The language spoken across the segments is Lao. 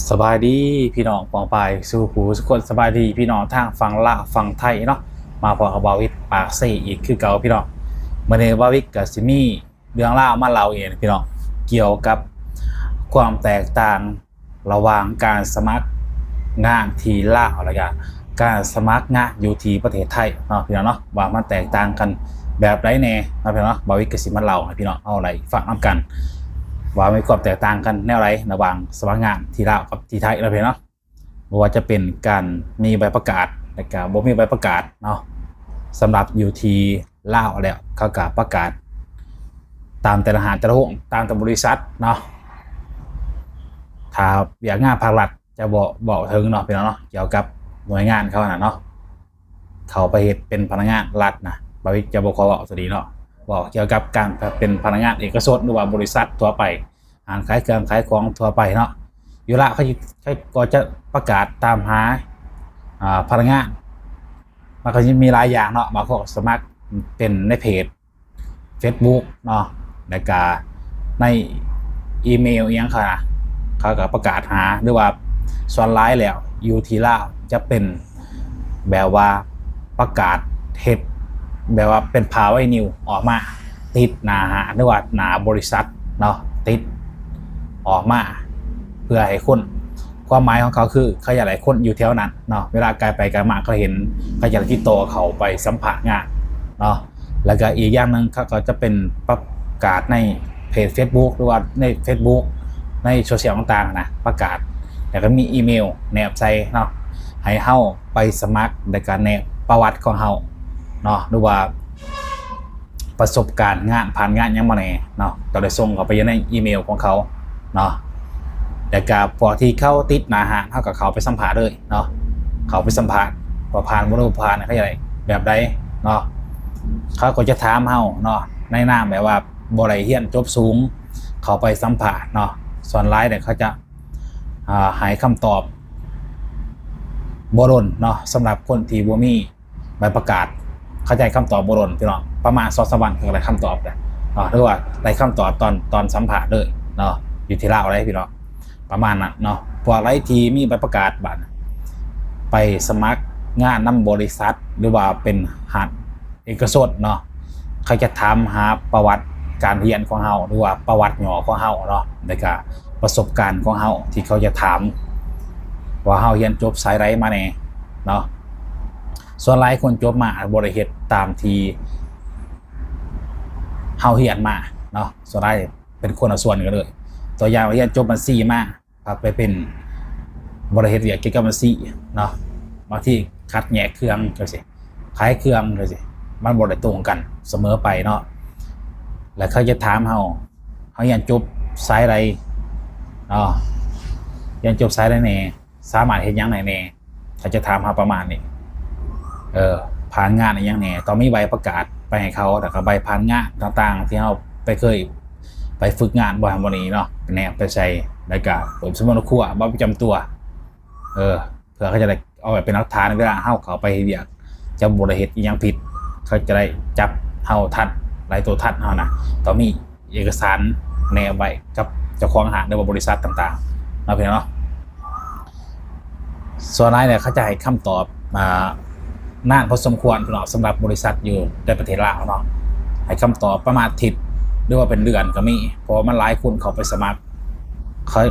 ສະບາຍດີພີ່ນ້ອງປ້ອງປາຍສູ່ຜູ້ສູ່ຄົນ, ສະບາຍດີພີ່ນ້ອງທາງຝັ່ງລາວຝັ່ງໄທເນາະ, ມາພໍ້ກັບບ່າວວິດປາກເຊອີກຄືເກົ່າພີ່ນ້ອງ. ມື້ນີ້ບ່າວວິດກໍຊິມີເລື່ອງລາວມາເລົ່າອີກພີ່ນ້ອງ, ກ່ຽວກັບຄວາມແຕກຕ່າງລະຫວ່າງການສະໝັກງານທີ່ລາວ ແລ້ວກໍການສະໝັກງານຢູ່ທີ່ປະເທດໄທເນາະພີ່ນ້ອງເນາະ, ວ່າມັນແຕກຕ່າງກັນແບບໃດແດ່ເນາະພີ່ນ້ອງເນາະ. ບ່າວວິດກໍຊິມາເລົ່າໃຫ້ພີ່ນ້ອງເຮົາໄດ້ຟັງນຳກັນ ວ່າມີຄວາມແຕກຕ່າງກັນແນວໃດລະຫວ່າງສະໝັກງານທີ່ລາວກັບທີ່ໄທເນາະພີ່ນ້ອງເນາະ. ບໍ່ວ່າຈະເປັນການມີໃບປະກາດ ແລ້ວກະບໍ່ມີໃບປະກາດເນາະ. ສຳລັບຢູ່ທີ່ລາວແລ້ວ ເຂົາກະປະກາດຕາມແຕ່ລະຮ້ານແຕ່ລະໂຮງ ຕາມແຕ່ບໍລິສັດເນາະ. ຖ້າວຽກງານພາກລັດຈະບໍ່ເວົ້າເຖິງເນາະພີ່ນ້ອງເນາະ, ກ່ຽວກັບໜ່ວຍງານເຂົາຫັ້ນນະເນາະ, ເຂົາໄປເຮັດເປັນພະນັກງານລັດນະ, ບ່າວວິດຈະບໍ່ຂໍເວົ້າຕົວນີ້ເນາະ, ເວົ້າກ່ຽວກັບການເປັນພະນັກງານເອກະຊົນ ຫຼືວ່າບໍລິສັດທົ່ວໄປ ຮ້ານຂາຍເຄື່ອງຂາຍຂອງທົ່ວໄປເນາະ. ຢູ່ລາວເຂົາ ເຂົາກໍຈະປະກາດຕາມຫາ ອ່າ ພະນັກງານ, ມັນກໍມີຫຼາຍຢ່າງເນາະ, ບາງຄົນກໍສະໝັກເປັນໃນເພຈເຟສບຸກເນາະ, ແລ້ວກະໃນອີເມວອີ່ຫຍັງເຂົານະ ເຂົາກໍປະກາດຫາ, ຫຼືວ່າສ່ວນຫຼາຍແລ້ວຢູ່ທີ່ລາວຈະເປັນ ແບບວ່າປະກາດເຮັດແບບວ່າເປັນຜ້າໄວນິວອອກມາ ຕິດໜ້າຮ້ານ ຫຼືວ່າໜ້າບໍລິສັດເນາະ, ຕິດອອກມາເພື່ອໃຫ້ຄົນ, ຄວາມໝາຍຂອງເຂົາຄືເຂົາຢາກໄດ້ຄົນຢູ່ແຖວນັ້ນເນາະ, ເວລາກາຍໄປກາຍມາເຂົາເຫັນ ເຂົາຢາກຕິດຕໍ່ເຂົ້າໄປສຳພາດງານເນາະ. ແລ້ວກໍອີກຢ່າງໜຶ່ງ ເຂົາກໍຈະເປັນປະກາດໃນເພຈເຟສບຸກ ຫຼືວ່າໃນເຟສບຸກ ໃນໂຊຊຽວຕ່າງໆນະ, ປະກາດ ແລ້ວກໍມີອີເມວແນບໃສ່ເນາະ, ໃຫ້ເຮົາໄປສະໝັກ ແລ້ວກໍແນບປະຫວັດຂອງເຮົາເນາະ ຫຼືວ່າປະສົບການງານ ຜ່ານງານຫຍັງມາແດ່ເນາະ, ກໍໄດ້ສົ່ງເຂົ້າໄປຢູ່ໃນອີເມວຂອງເຂົາເນາະ. ແລ້ວກໍພວກທີ່ເຂົາຕິດໜ້າຮ້ານ ເຮົາກໍເຂົ້າໄປສຳພາດເລີຍເນາະ, ເຂົ້າໄປສຳພາດວ່າຜ່ານບໍ່ ຫຼືບໍ່ຜ່ານ ເຂົາຈະໄດ້ແບບໃດເນາະ. ເຂົາກໍຈະຖາມເຮົາເນາະ ໃນນາມແບບວ່າບໍ່ໄດ້ຮຽນຈົບສູງ ເຂົ້າໄປສຳພາດເນາະ, ສ່ວນຫຼາຍແລ້ວເຂົາຈະ ອ່າ ໃຫ້ຄຳຕອບບໍ່ດົນເນາະ. ສຳລັບຄົນທີ່ບໍ່ມີໃບປະກາດ ເຂົາຈະໃຫ້ຄຳຕອບບໍ່ດົນພີ່ນ້ອງ, ປະມານສອງສາມວັນເຂົາກໍໄດ້ຄຳຕອບແລ້ວເນາະ, ຫຼືວ່າໄດ້ຄຳຕອບຕອນ ຕອນສຳພາດເລີຍເນາະ, ຢູ່ທີ່ລາວເດ້ພີ່ນ້ອງ ປະມານນັ້ນເນາະ. ພວກໃດທີ່ມີໃບປະກາດບາດ ໄປສະໝັກງານນຳບໍລິສັດ ຫຼືວ່າເປັນຮ້ານ ເອກະຊົນເນາະ, ເຂົາຈະຖາມຫາປະຫວັດການຮຽນຂອງເຮົາ ຫຼືວ່າປະຫວັດຫຍໍ້ຂອງເຮົາເນາະ, ແລ້ວກະປະສົບການຂອງເຮົາທີ່ເຂົາຈະຖາມວ່າເຮົາຮຽນຈົບສາຍໃດມາແດ່ເນາະ. ສ່ວນຫຼາຍຄົນຈົບມາບໍ່ໄດ້ເຮັດຕາມທີ່ເຮົາຮຽນມາເນາະ, ສ່ວນຫຼາຍເປັນຄົນລະສ່ວນກັນເລີຍ. ຕົວຢ່າງວ່າຮຽນຈົບບັນຊີມາ ພັດໄປເປັນ ບໍ່ໄດ້ເຮັດວຽກກ່ຽວກັບບັນຊີເນາະ, ບາງທີຄັດແຍກເຄື່ອງຈັ່ງຊີ້ ຂາຍເຄື່ອງຈັ່ງຊີ້ ມັນບໍ່ໄດ້ຕົງກັນສະເໝີໄປເນາະ. ແລ້ວເຂົາຈະຖາມເຮົາ ເຮົາຮຽນຈົບສາຍໃດເນາະ, ຮຽນຈົບສາຍໃດແດ່ ສາມາດເຮັດຫຍັງໄດ້ແດ່, ເຂົາຈະຖາມເຮົາປະມານນີ້. ເອີ ຜ່ານງານອີ່ຫຍັງແດ່ ຕ້ອງມີໃບປະກາດໄປໃຫ້ເຂົາ, ແລ້ວກໍໃບຜ່ານງານຕ່າງໆ ທີ່ເຮົາໄປເຄີຍໄປຝຶກງານບ່ອນນັ້ນບ່ອນນີ້ເນາະ ແນບໄປໃສ່, ແລ້ວກໍເປີດສະໝວນຄົວ ບັດປະຈຳຕົວ ເອີ ເພື່ອເຂົາຈະໄດ້ເອົາໄວ້ເປັນຫຼັກຖານ ເວລາເຮົາເຂົ້າໄປເຮັດວຽກ ຈະບໍ່ໄດ້ເຮັດອີ່ຫຍັງຜິດ, ເຂົາຈະໄດ້ຈັບເຮົາທັນ ໄລ່ໂຕທັນເຮົານະ. ຕ້ອງມີເອກະສານແນບໄວ້ກັບເຈົ້າຂອງຮ້ານ ຫຼືວ່າບໍລິສັດຕ່າງໆເນາະ ພີ່ນ້ອງເນາະ. ສ່ວນຫຼາຍແລ້ວເຂົາຈະໃຫ້ຄຳຕອບ ອ່າ ນານພໍສົມຄວນພີ່ນ້ອງ ສຳລັບບໍລິສັດຢູ່ໃນປະເທດລາວເນາະ, ໃຫ້ຄຳຕອບປະມານອາທິດ ຫຼືວ່າເປັນເດືອນກໍມີ ເພາະວ່າມັນຫຼາຍຄົນເຂົ້າໄປສະໝັກ. ເຂົາ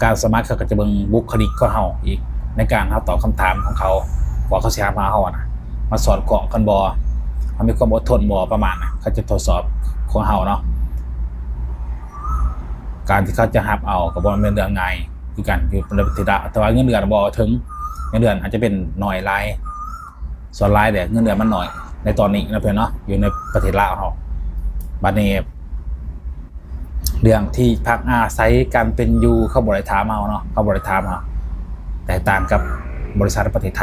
ການສະໝັກເຂົາກໍຈະເບິ່ງບຸກຄະລິກຂອງເຮົາອີກ ໃນການເຮົາຕອບຄຳຖາມຂອງເຂົາ ວ່າເຂົາຊິຖາມຫາເຮົານະ ມັນສອດຄ່ອງກັນບໍ່, ເຮົາມີຄວາມອົດທົນບໍ່ ປະມານນັ້ນ. ເຂົາຈະທົດສອບຂອງເຮົາເນາະ, ການທີ່ເຂົາຈະຮັບເອົາກໍບໍ່ແມ່ນເລື່ອງງ່າຍຄືກັນ ຢູ່ປະເທດລາວ. ແຕ່ວ່າເງິນເດືອນບໍ່ເຖິງ, ເງິນເດືອນອາດຈະເປັນໜ້ອຍຫຼາຍ, ສ່ວນຫຼາຍແລ້ວເງິນເດືອນມັນໜ້ອຍໃນຕອນນີ້ເນາະ ເພື່ອນເນາະ ຢູ່ໃນປະເທດລາວເຮົາ. ບັດນີ້ ເລື່ອງທີ່ພັກອາໄສ ການເປັນຢູ່ ເຂົາບໍ່ໄດ້ຖາມເຮົາເນາະ, ເຂົາບໍ່ໄດ້ຖາມເຮົາ. ແຕກຕ່າງກັບບໍລິສັດໃນປະເທດໄທ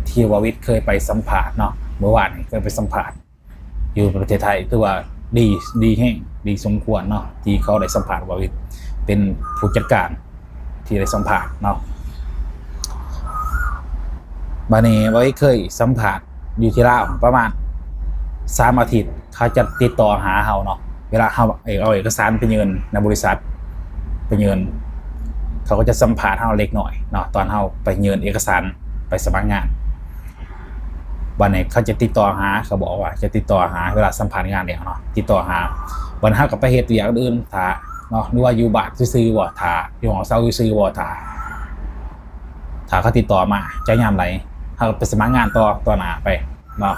ທີ່ວ່າວິດເຄີຍໄປສຳພາດເນາະ, ເມື່ອວານນີ້ເຄີຍໄປສຳພາດຢູ່ປະເທດໄທ ຖືວ່າດີ ດີແຮງ ດີສົມຄວນເນາະ ທີ່ເຂົາໄດ້ສຳພາດວ່າວິດເປັນຜູ້ຈັດການ ທີ່ໄດ້ສຳພາດເນາະ. ບາດນີ້ ເອີ ເຄີຍສຳພາດຢູ່ທີ່ລາວປະມານສາມອາທິດ ເຂົາຈະຕິດຕໍ່ຫາເຮົາເນາະ, ເວລາເຮົາເອົາເອກະສານໄປຍື່ນໃນບໍລິສັດ ໄປຍື່ນ ເຂົາກໍຈະສຳພາດເຮົາເລັກນ້ອຍເນາະ ຕອນເຮົາໄປຍື່ນເອກະສານໄປສະໝັກງານ. ບັດນີ້ເຂົາຈະຕິດຕໍ່ຫາ ເຂົາບອກວ່າຈະຕິດຕໍ່ຫາ ເວລາສຳພາດງານແລ້ວເນາະ ຕິດຕໍ່ຫາ. ບັດເຮົາກໍໄປເຮັດວຽກອື່ນຖ້າເນາະ ຫຼືວ່າຢູ່ບ້ານຊື່ໆບໍ່ ຖ້າຢູ່ຫ້ອງເຊົ່າຊື່ໆບໍ່ ຖ້າ ຖ້າເຂົາຕິດຕໍ່ມາຈະຍາມໃດ ເຮົາກໍໄປສະໝັກງານຕໍ່ຕໍ່ໜ້າໄປເນາະ.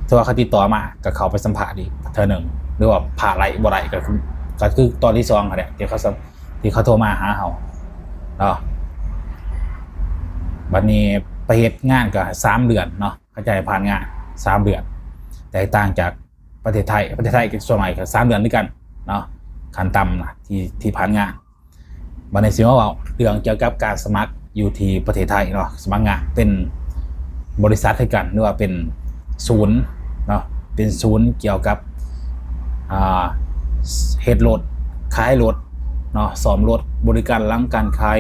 ຖ້າວ່າເຂົາຕິດຕໍ່ມາກໍເຂົ້າໄປສຳພາດອີກເທື່ອໜຶ່ງ ຫຼືວ່າພາດໄດ້ບໍ່ໄດ້ກໍຄື ກໍຄືຕອນທີສອງຫັ້ນແຫຼະ ທີ່ເຂົາສະ ທີ່ເຂົາໂທມາຫາເຮົາເນາະ. ບັດນີ້ໄປເຮັດງານກໍສາມເດືອນເນາະ ເຂົາຈະໃຫ້ຜ່ານງານສາມເດືອນ ແຕກຕ່າງຈາກປະເທດໄທ. ປະເທດໄທກໍສ່ວນຫຼາຍກໍສາມເດືອນຄືກັນເນາະ ຂັ້ນຕ່ຳນະ ທີ່ ທີ່ຜ່ານງານ. ບັດນີ້ຊິມາເວົ້າເລື່ອງກ່ຽວກັບການສະໝັກຢູ່ທີ່ປະເທດໄທເນາະ ສະໝັກງານເປັນບໍລິສັດຄືກັນ ຫຼືວ່າເປັນສູນເນາະ ເປັນສູນກ່ຽວກັບ ອ່າ ເຮັດລົດ ຂາຍລົດເນາະ ສ້ອມລົດ ບໍລິການຫຼັງການຂາຍ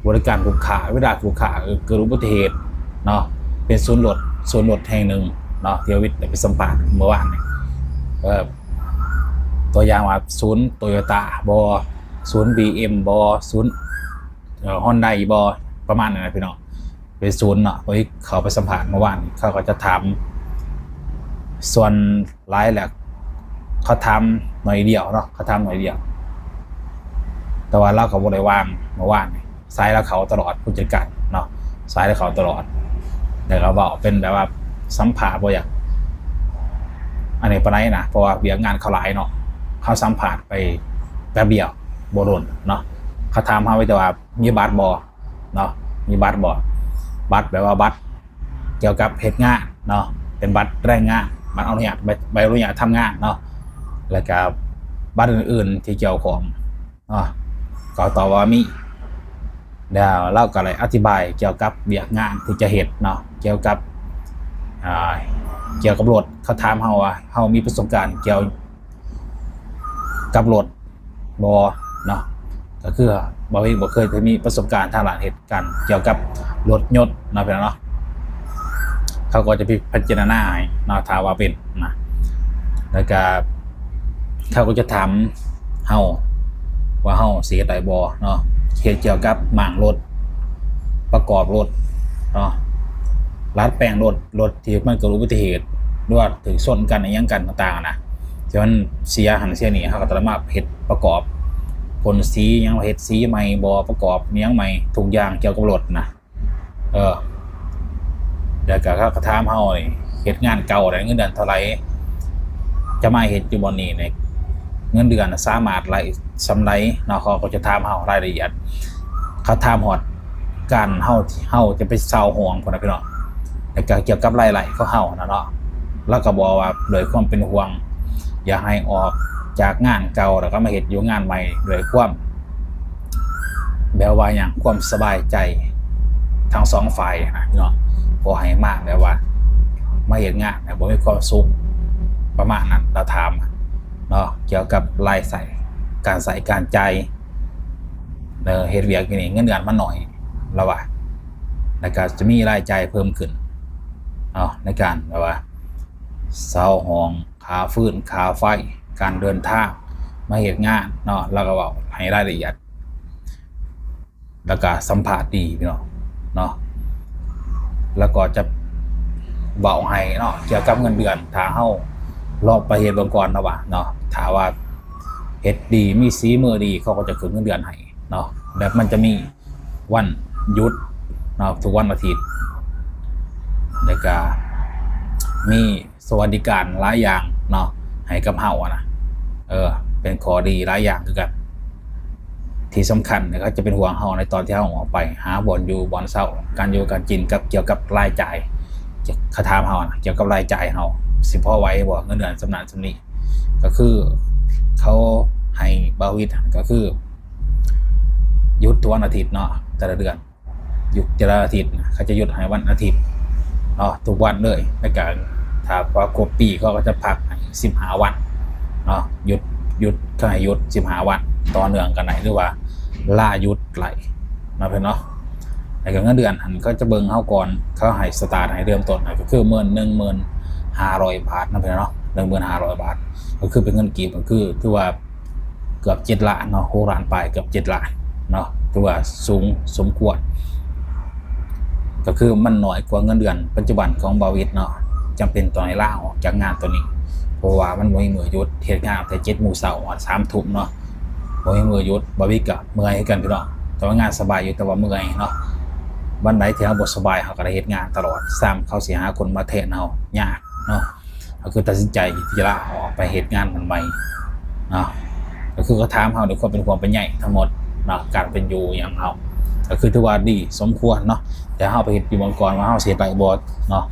ບໍລິການລູກຄ້າ ເວລາລູກຄ້າເກີດອຸບັດຕິເຫດເນາະ ເປັນສູນລົດ ສູນລົດແຫ່ງໜຶ່ງເນາະ ທີ່ວ່າວິດໄດ້ໄປສຳພາດເມື່ອວານນີ້. ເອີ ຕົວຢ່າງວ່າສູນໂຕໂຍຕ້າບໍ ສູນບີເອັມບໍ ສູນ ເອີ ຮອນໄດບໍ ປະມານນັ້ນນະພີ່ນ້ອງ ເປັນສູນເນາະ. ພໍດີເຂົ້າໄປສຳພາດເມື່ອວານນີ້ ເຂົາກໍຈະຖາມ ສ່ວນຫຼາຍແຫຼະ ເຂົາຖາມໜ້ອຍດຽວເນາະ ເຂົາຖາມໜ້ອຍດຽວ ແຕ່ວ່າລາວກໍບໍ່ໄດ້ວ່າງເມື່ອວານນີ້ ສາຍລາວເຂົ້າຕະຫຼອດ ຜູ້ຈັດການເນາະ ສາຍລາວເຂົ້າຕະຫຼອດ ແລ້ວກໍເວົ້າເປັນແບບວ່າສຳພາດບໍ່ຢາກອັນນີ້ປານໃດນະ ເພາະວ່າວຽກງານເຂົາຫຼາຍເນາະ. ເຮົາສຳພາດໄປແປັບດຽວ ບໍ່ດົນເນາະ ເຂົາຖາມເຮົາໄວ້ແຕ່ວ່າ ມີບັດບໍ່ເນາະ ມີບັດບໍ່ ບັດແບບວ່າບັດກ່ຽວກັບເຮັດງານເນາະ ເປັນບັດແຮງງານ ບັດອະນຸຍາດ ໃບ ໃບອະນຸຍາດທຳງານເນາະ ແລ້ວກະບັດອື່ນໆທີ່ກ່ຽວຂ້ອງເນາະ ເຂົາຕອບວ່າມີ. ແລ້ວລາວກໍໄດ້ອະທິບາຍກ່ຽວກັບວຽກງານທີ່ຈະເຮັດເນາະ ກ່ຽວກັບ ອ່າ ກ່ຽວກັບລົດ ເຂົາຖາມເຮົາວ່າເຮົາມີປະສົບການກ່ຽວ ກັບລົດບໍ່ເນາະ ກໍຄືບ່າວເອງບໍ່ເຄີຍໄດ້ມີປະສົບການທາງດ້ານເຮັດການກ່ຽວກັບລົດຍົນເນາະ ພີ່ນ້ອງເນາະ. ເຂົາກໍຈະພິຈາລະນາໃຫ້ເນາະ ຖ້າວ່າເປັນນະ ແລ້ວກະເຂົາກໍຈະຖາມເຮົາວ່າເຮົາຊິເຮັດໄດ້ບໍ່ເນາະ ເຮັດກ່ຽວກັບມ້າງລົດ ປະກອບລົດເນາະ ດັດແປງລົດ ລົດທີ່ມັນເກີດອຸບັດຕິເຫດ ຫຼືວ່າຖືກຊົນກັນອີ່ຫຍັງກັນຕ່າງໆນະ ທີ່ມັນເສຍຫັ້ນເສຍນີ້ ເຮົາກໍຕ້ອງມາເຮັດປະກອບ ພົ່ນສີຫຍັງ ເຮັດສີໃໝ່ບໍ່ ປະກອບຫຍັງໃໝ່ ທຸກຢ່າງກ່ຽວກັບລົດນະ. ເອີ ແລ້ວກໍເຂົາກໍຖາມເຮົານີ້ ເຮັດງານເກົ່າໄດ້ເງິນເດືອນເທົ່າໃດ ຈະມາເຮັດຢູ່ບ່ອນນີ້ນີ້ ເງິນເດືອນສາມາດໄດ້ສ່ຳໃດເນາະ ເຂົາກໍຈະຖາມເຮົາລາຍລະອຽດ ເຂົາຖາມຮອດ ການເຮົາ ເຮົາຈະໄປເຊົ່າຫ້ອງພຸ້ນນະພີ່ນ້ອງ ແລ້ວກໍກ່ຽວກັບລາຍໄດ້ຂອງເຮົານະເນາະ ລາວກໍບອກວ່າດ້ວຍຄວາມເປັນຫ່ວງ ຢາກໃຫ້ອອກຈາກງານເກົ່າ ແລ້ວກໍມາເຮັດຢູ່ງານໃໝ່ ດ້ວຍຄວາມແບບວ່າຫຍັງ ຄວາມສະບາຍໃຈທັງສອງຝ່າຍນະພີ່ນ້ອງ ບໍ່ໃຫ້ມາແບບວ່າມາເຮັດງານແບບບໍ່ມີຄວາມສຸກ ປະມານນັ້ນ ລາວຖາມເນາະ ກ່ຽວກັບລາຍໃຊ້ ການໃຊ້ການຈ່າຍ ເອີ ເຮັດວຽກຢູ່ນີ້ເງິນເດືອນມັນໜ້ອຍ ລາວວ່າ ແລ້ວກໍຈະມີລາຍຈ່າຍເພີ່ມຂຶ້ນເນາະ ໃນການແບບວ່າເຊົ່າຫ້ອງ ຄ່າຟືນ ຄ່າໄຟ ການເດີນທາງ ມາເຮັດງານເນາະ ລາວກໍເວົ້າໃຫ້ລາຍລະອຽດ ແລ້ວກໍສຳພາດດີພີ່ນ້ອງເນາະ ແລ້ວກໍຈະເວົ້າໃຫ້ເນາະ ກ່ຽວກັບເງິນເດືອນ ຖ້າເຮົາລອງໄປເຮັດເບິ່ງກ່ອນເນາະວ່າເນາະ ຖ້າວ່າເຮັດດີ ມີສີມືດີ ເຂົາກໍຈະຂຶ້ນເງິນເດືອນໃຫ້ ເນາະ ແບບມັນຈະມີວັນຢຸດເນາະ ທຸກວັນອາທິດ ແລ້ວກະມີສະຫວັດດີການຫຼາຍຢ່າງເນາະ ໃຫ້ກັບເຮົາຫັ້ນນະ ເອີ ເປັນຂໍ້ດີຫຼາຍຢ່າງຄືກັນ ທີ່ສຳຄັນເຂົາຈະເປັນຫ່ວງເຮົາໃນຕອນທີ່ເຮົາອອກໄປຫາບ່ອນຢູ່ບ່ອນເຊົາ ການຢູ່ການກິນ ກັບ ກ່ຽວກັບລາຍຈ່າຍ ເຂົາຖາມເຮົານະ ກ່ຽວກັບລາຍຈ່າຍເຮົາ ຊິພໍໄຫວບໍ່ ເງິນເດືອນສ່ຳນັ້ນສ່ຳນີ້ ກໍຄືເຂົາໃຫ້ບ່າວວິດ ກໍຄືຢຸດທຸກວັນອາທິດເນາະ ແຕ່ລະເດືອນ ຢຸດແຕ່ລະອາທິດ ເຂົາຈະຢຸດໃຫ້ວັນອາທິດເນາະ ທຸກວັນເລີຍ ໃນການ ຖ້າວ່າຄົບປີ ເຂົາກໍຈະພັກໃຫ້ສິບຫ້າວັນເນາະ ຢຸດ ຢຸດ ເຂົາໃຫ້ຢຸດສິບຫ້າວັນຕໍ່ເນື່ອງກັນໄດ້ ຫຼືວ່າລາຢຸດໄດ້ເນາະ ເພິ່ນເນາະ. ແລ້ວກໍເງິນເດືອນຫັ້ນ ເຂົາຈະເບິ່ງເຮົາກ່ອນ ເຂົາໃຫ້ສະຕາດໃຫ້ເລີ່ມຕົ້ນ ກໍຄືໝື່ນ ໜຶ່ງໝື່ນຫ້າຮ້ອຍບາດເນາະ ເພິ່ນເນາະ ໜຶ່ງໝື່ນຫ້າຮ້ອຍບາດ ກໍຄືເປັນເງິນກີບ ກໍຄືຖືວ່າເກືອບເຈັດລ້ານເນາະ ຫົກລ້ານປາຍ ເກືອບເຈັດລ້ານ ເນາະ ຖືວ່າສູງສົມຄວນ ກໍຄືມັນໜ້ອຍກວ່າເງິນເດືອນປັດຈຸບັນຂອງບ່າວວິດເນາະ. ຈຳເປັນຕ້ອງໄດ້ລາອອກຈາກງານໂຕນີ້ ເພາະວ່າມັນບໍ່ມີມື້ຢຸດ ເຮັດງານແຕ່ເຈັດໂມງເຊົ້າຮອດສາມທຸ່ມເນາະ ບໍ່ມີມື້ຢຸດ. ບ່າວວິດກໍເມື່ອຍຄືກັນພີ່ນ້ອງ ແຕ່ວ່າງານສະບາຍຢູ່ ແຕ່ວ່າເມື່ອຍເນາະ. ວັນໃດທີ່ເຮົາບໍ່ສະບາຍ ເຮົາກໍໄດ້ເຮັດງານຕະຫຼອດ ຊ້ຳເຂົາຊິຫາຄົນມາແທນເຮົາຍາກເນາະ. ກໍຄືຕັດສິນໃຈທີ່ຈະລາອອກໄປເຮັດງານອັນໃໝ່ເນາະ. ກໍຄືເຂົາຖາມເຮົາດ້ວຍຄວາມເປັນຫ່ວງເປັນໃຍທັງໝົດເນາະ ການເປັນຢູ່ຫຍັງເຮົາ ກໍຄືຖືວ່າດີສົມຄວນເນາະ. ແຕ່ເຮົາໄປເຮັດຢູ່ເມືອງກ່ອນ ວ່າເຮົາຊິເຮັດໄດ້ບໍ່ເນາະ.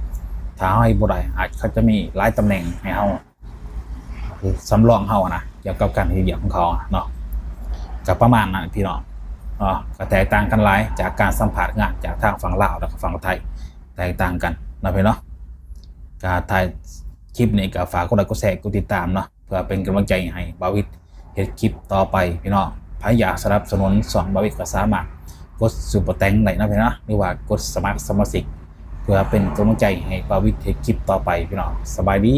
ຖ້າເຮົາເຮັດບໍ່ໄດ້ ອາດ ເຂົາຈະມີຫຼາຍຕຳແໜ່ງໃຫ້ເຮົາ ສຳລອງເຮົານະ ກ່ຽວກັບການເຮັດວຽກຂອງເຂົາເນາະ. ກໍປະມານນັ້ນພີ່ນ້ອງເນາະ ກໍແຕກຕ່າງກັນຫຼາຍຈາກການສຳພາດງານຈາກທາງຝັ່ງລາວ ແລ້ວກໍຝັ່ງໄທ ແຕກຕ່າງກັນເນາະພີ່ນ້ອງ. ກໍທ້າຍຄລິບນີ້ກໍຝາກກົດໄລ ກົດແຊ ກົດຕິດຕາມເນາະ ເພື່ອເປັນກຳລັງໃຈໃຫ້ບ່າວວິດເຮັດຄລິບຕໍ່ໄປພີ່ນ້ອງ. ໃຜຢາກສະໜັບສະໜູນຊ່ອງບ່າວວິດ ກໍສາມາດກົດຊຸບເປີແຕັງໄດ້ເນາະພີ່ນ້ອງ ຫຼືວ່າກົດສະໝັກສະມາຊິກ ເພື່ອເປັນກຳລັງໃຈໃຫ້ບ່າວວິດເຮັດຄລິບຕໍ່ໄປພີ່ນ້ອງ. ສະບາຍດີ.